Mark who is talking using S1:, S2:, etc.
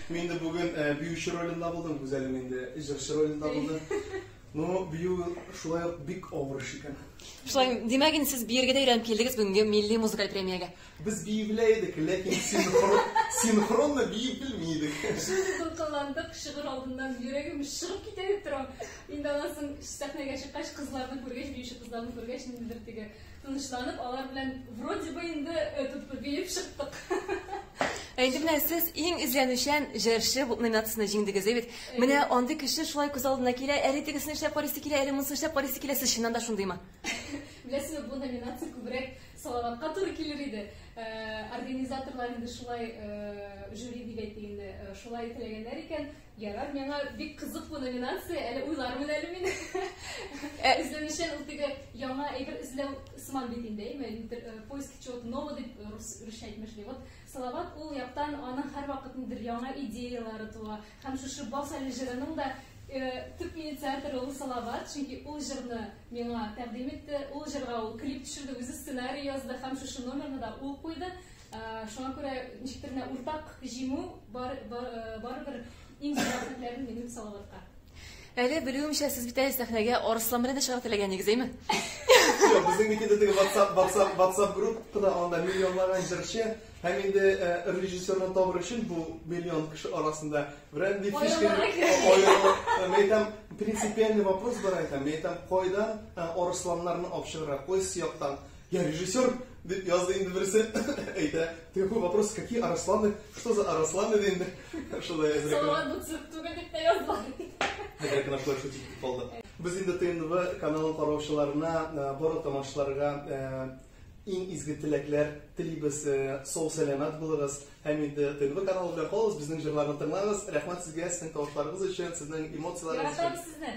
S1: Мин инде бүген биюче ролендә булдым, Гүзәлем инде җырчы ролендә булды. Ну, бию шулай ук бик авыр эш икән.
S2: Шулай, димәк, инде сез биергә дә өйрәнеп килдегез бүгенге милли музыкаль премиягә.
S1: Без бии белә идек, ләкин синхронно бии белми идек.
S3: Шундый дулкынландык, чыгыр алдыннан йөрәгем чыгып китә дип торам. Инде аннан соң сәхнәгә чыккач, кызларны күргәч, биюче кызларны күргәч, ниндидер теге Тынычланып, алар белән вроде бы инде этот биеп чыктык.
S2: Ә инде менә сез иң эзләнүчән җырчы номинациясендә җиңдегез, әй бит. Менә андый кеше шулай күз алдына килә, әле тегесен эшләп карыйсы килә, әле монысын эшләп карыйсы килә. Сез чыннан да шундыймы?
S3: Беләсезме, бу номинация күбрәк Салаватка туры килер иде. Организаторлар инде шулай, жюри дип әйтик инде, шулай теләгәннәр икән. Ярар, миңа бик кызык бу номинация, әле уйлармын әле мин. Ә эзләнүчән ул теге яңа әйбер эзләү сыман бит инде, әйме? Нидер поиск чего-то нового дип рус русча әйтмешли. Вот Салават ул яктан аның һәрвакыт нидер яңа идеялары туа. Һәм шушы Бас әле җырының да төп инициаторы ул Салават, чөнки ул җырны миңа тәкъдим итте, ул җырга ул клип төшерде, үзе сценарий язды һәм шушы номерны да ул куйды. Шуңа күрә ничектер менә уртак җиңү бар, барыбер иң зур рәхмәтләрем минем Салаватка.
S2: Әле белүемчә, сез бит әле сәхнәгә Арыслан белән дә чыгарга теләгән идегез, әйме?
S1: Юк, безнең бит инде теге WhatsApp, WhatsApp, WhatsApp группада анда миллионлаган җырчы һәм инде режиссерны табыр өчен бу миллион кеше арасында берәр ни фишка аерылып, мин әйтәм, принципиальный вопрос бар әйтәм, мин әйтәм, кайдан арысланнарны алып чыгарга, кайсы яктан? Я режиссер, дип язды инде берсе. Әйтә, такой вопрос, какие арысланы, что за арысланы ди инде. Шулай әзрәк.
S3: Салават бу цирк түгел дип тә яздылар.
S1: Әзрәк кенә шулай шутить итеп калды. Без инде ТНВ каналын караучыларына, барлык тамашачыларга иң изге теләкләр телибез. Сау-сәламәт булыгыз һәм инде ТНВ каналы белән калыгыз, безнең җырларны тыңлагыз. Рәхмәт сезгә, сезнең тавышларыгыз өчен, сезнең эмоцияләрегез өчен.
S3: Яратабыз сезне.